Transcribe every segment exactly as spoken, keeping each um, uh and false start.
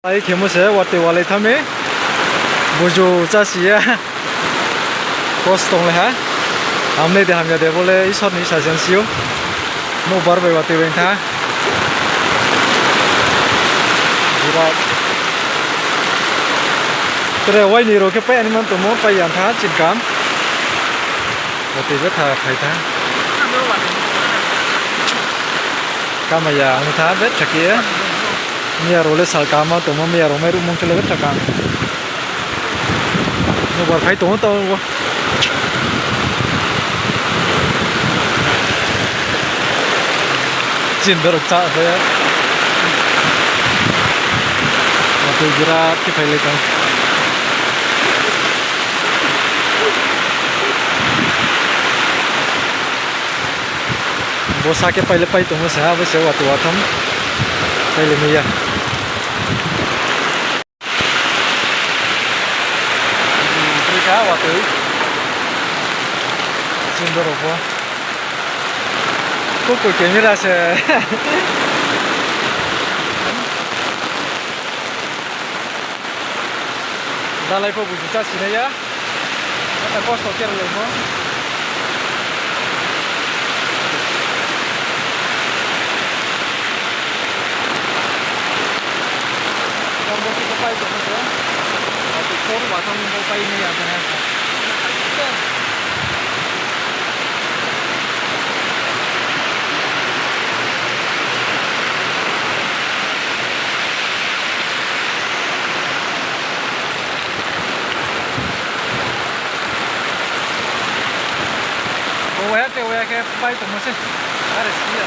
Ai khemo se watoi walai tha mi. Buju chá si ya. Kosto tong le ha. Hamnai de hamya de bo le Isor ni sajan si ou. Nouhbar bai watoi bai tha. Birat. Tre wai ni rao khe pai ani man tongmo, pai ya tha chini kam. Watoi betha phai tha. Kamai ya ong tha betha khe. Miya rao le sal kaham ma tongmo, miya rao mai ruhmung khe le betha kaham. Nouhbar phai tong ou tao bo. Chini dorok chá khe. Watoi birat khe phai lai tong. Bo sa khe pai le pai tongmo se ha, bo se watoi watham. Pai le mai ya. Pai kha watoi. Chini dorok pho. Kuku camera se. Dalai pho buju chá sinai ya. Ata kosto khe rwlaimo. Tamo khe pai tongmo se. Ati kor ba tamo bo pai ni ya tene. Bo waya te waya khe pai tongmo se. Are si ya.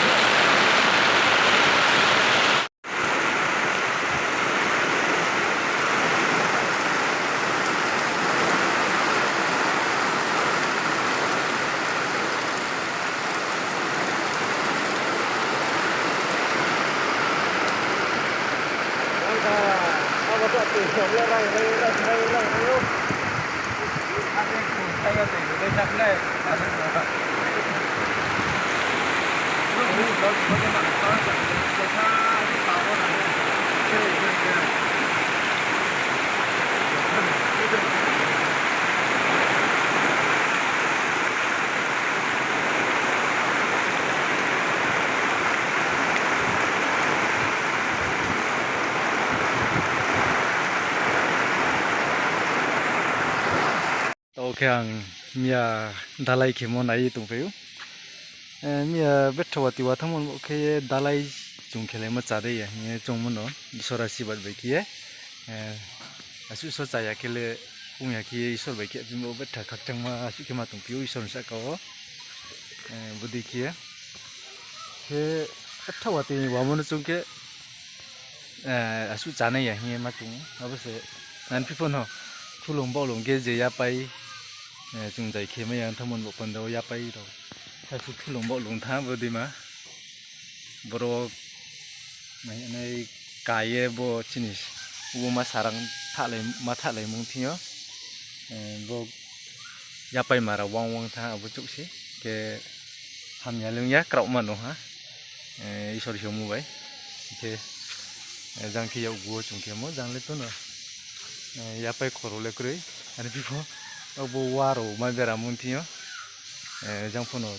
Tao khe ang miya dalai khemo nai ye tongphai ou. Eh, miya betha watoi wathamo khe ye dalai chung khelaimo chá dei ya hing ye choungmo no Isor asirbad bai khe ye, eh, asuh so chá ya khe le ong ya khe ye Isor bai khe phimo betha khakchangma asuh khe ma tongphi ou Isor ni sahka wo. Eh, bodei khe ye. Khe betha watoi wamo no chung khe, eh, asuh chánai ya hing ye ma chung ou. Abo se, nani phi pho no, thulung baohlung khe je yapai, eh, chung jai khe mai ya thanngmo ni bo panda wo yapai rao. Saisu thulung baohlung tha bo dima. Boro, nai, nai, ka ye bo chini, ubo ma sarang thahlai, ma thahlaimung thing yo. Eh, bo yapaima rao wang wang tha abo chouh se. Khe hamya le ong ya, kraohma no ha. Eh, Isor hingmo bai. Khe, eh, jang khe yakgu wo chung khemo, jang le tono. Eh, yapai khoro le kroi. Ani phi pho, abo wa rao ma beramung thing yo. Eh, jang pho no,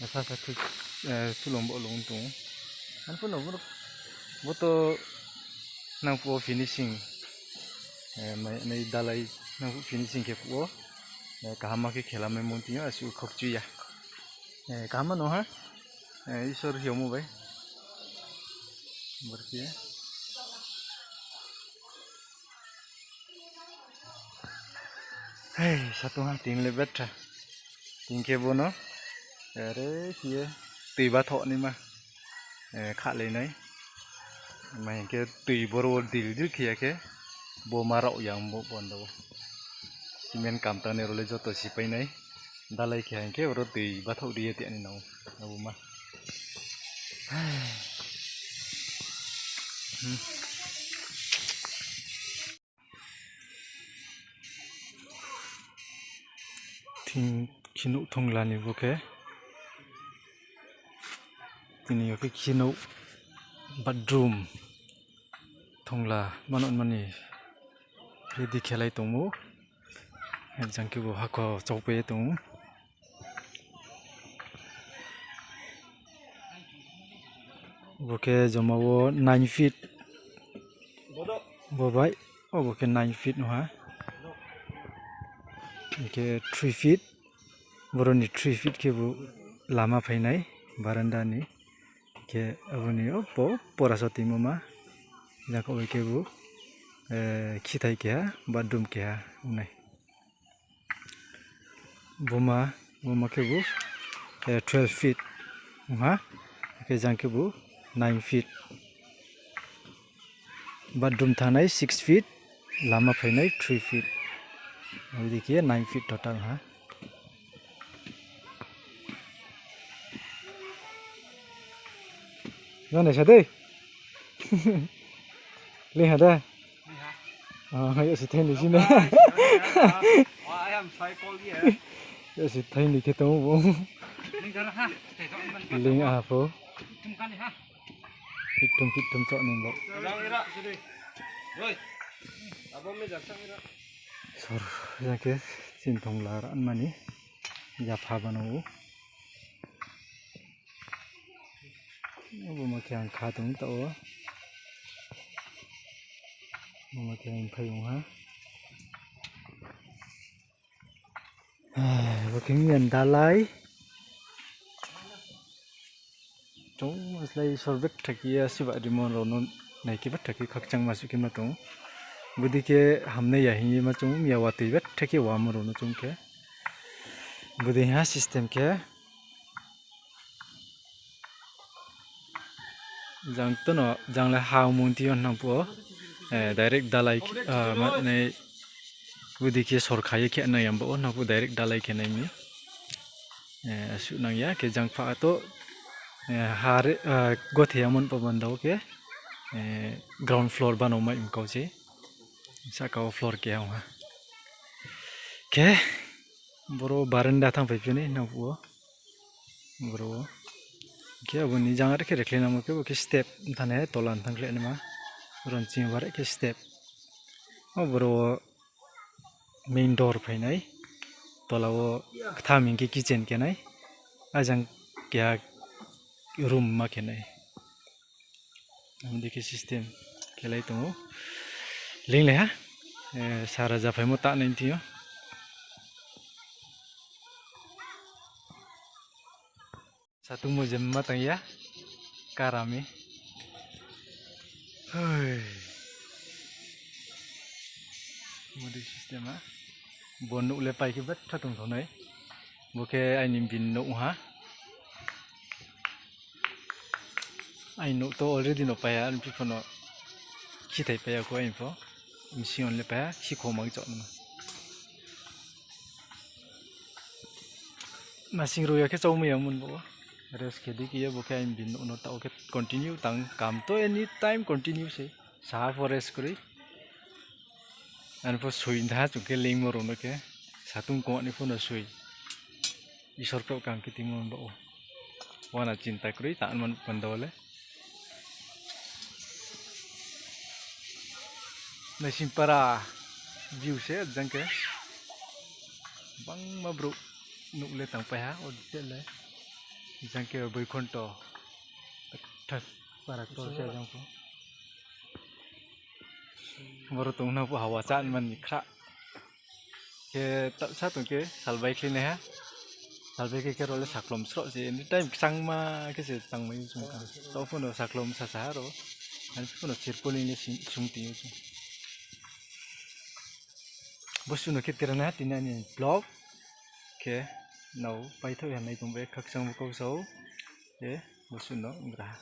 sasa thu-, eh, thulung baohlung tong ou. Ani pho no, bo to nang phuh wo finishing, eh, mai, nai dalai nang phuh finishing khe phuh wo, eh, kaham ma khe khelamaimung thing yo, asuh khokchu ya. Eh, kaham ma no ha, eh, Isor hingmo bai. Bor khe. Hei, satung ha, tini le betha. Tini khe bo no, are khe ye, tui bathoh naima, eh, khahlai nai. Ma hing khe tui boro wo dil dil khe ya khe, bo ma raoh ya ong bo panda wo. Cement kamtangnai rao le joto sipai nai. Dalai khe hing khe oro tui bathoh ri ye tiani nang ou. Abo ma. Thing khinouh thongla ni bo khe. Tini yo khe khinouh bathroom. Thongla mano mani ready khelai tongmo. Jang khe bo hakho chaupai ye tong ou. Bo khe joma wo nine feet. Bo bai, o bo khe nine feet no ha. Hing khe three feet. Boro ni three feet khe bo lama phainai, baranda ni. Khe abo ni o po, pora so timo ma. Jang khe bai khe bo, eh, khithai keha, bathroom keha ongnai. Buma, buma khe bo, eh, twelve feet ong ha, khe jang khe bo nine feet. Bathroom thangnai six feet, lama phainai three feet. Abo dei khe nine feet total ha. Jang naisa dei. Leing ha da? Leing ha. Ah, yo si thaini sini. Wa, ayam sai kol ye. Yo si thaini khe tong ou bo. Leing ha. Leing ha pho. Tum kani ha. Pitum pitum chok ni bo. Jang ira, sini. Oi. Abo me jang sang ira. Sor, jang khe chini thongla ra mani. Yapha bano ou. Abo ma khe ang kha tong ta o. Abo ma khe ang phai ong ha. Bo khe miyan dalai. Chung slái sor betha khe ya siba rimo rao no nai khe betha khe khakchangma suh khe ma tong. Bodei khe hamnai ya hing ye ma chung ya watoi betha khe wamo rao no chung khe. Bodei ha system khe. Jang tono, jang le ha mung ti yo nang phuh o, eh, direct dalai khe, ah, ma nai, bodei khe sor kha ye khe nai yamba o, nang phuh direct dalai khe nai mi. Eh, asuh nang ya, khe jang pha to, eh, ha re, ah, gothe ya mon pa banda o khe, eh, ground floor bano mai mkau se. Saka o floor khe ong ha. Khe, boro baranda thang phai phi ni nang phuh o. Boro wo. Khe abo ni jang are khe rekhlai nangmo khe bo khe step thane tola thang khlai naima. Boro ni ching bare khe step. O boro wo main door phainai. Tola wo ktham hing khe kitchen khe nai. Ajang keha room ma khe nai. Abo dei khe system khelai tong ou. Linglai ha. Eh, sara japhaimo ta nai thing yo. Satungmo je ma tang ya. Karami. Hoi. Abo dei system ha. Bo nouh le pai khe betha tongthao nai. Bo khe aini bini nouh ha. Aini nouh to already no pai ha, arphi pho no khithai pai ya kho aini pho. Bsing yo le pai ha, khikhoma khe chouh no. Masing rao ya khe chaumai ya mon bo. Rest khe di khe ye bo khe aini bini nouh no taoh khe continue tang kam to anytime continue se. Saha pho rest kroi. Ani pho soi tha chung khe lingmo rao no khe. Satung kong ni pho no soi. Isor kro kam khe tingmo ba o. Wana chinta kroi ta man panda le. Naising para view se jang khe. Bangma brouh nouh le tangpai ha, o dei le. Jang khe Boikhonto. Para ktor se jang pho. Boro tong na pho hawa chá man ni khra. Khe ta-, sa tong khe salbai khlai nai ha. Salbai khe khe rao le saklom sroh se. Anytime kchangma khe se tangmai chung kha. Taoh pho no saklom sasa ha rao. Ani pho no sirpoling le sung, sung tong ou chung. Bo suh no khe tira na tini ani vlog. Khe nrao paithaoh ya nai tong bai khakchang bo kau sa ou. Khe bo suh no gra ha.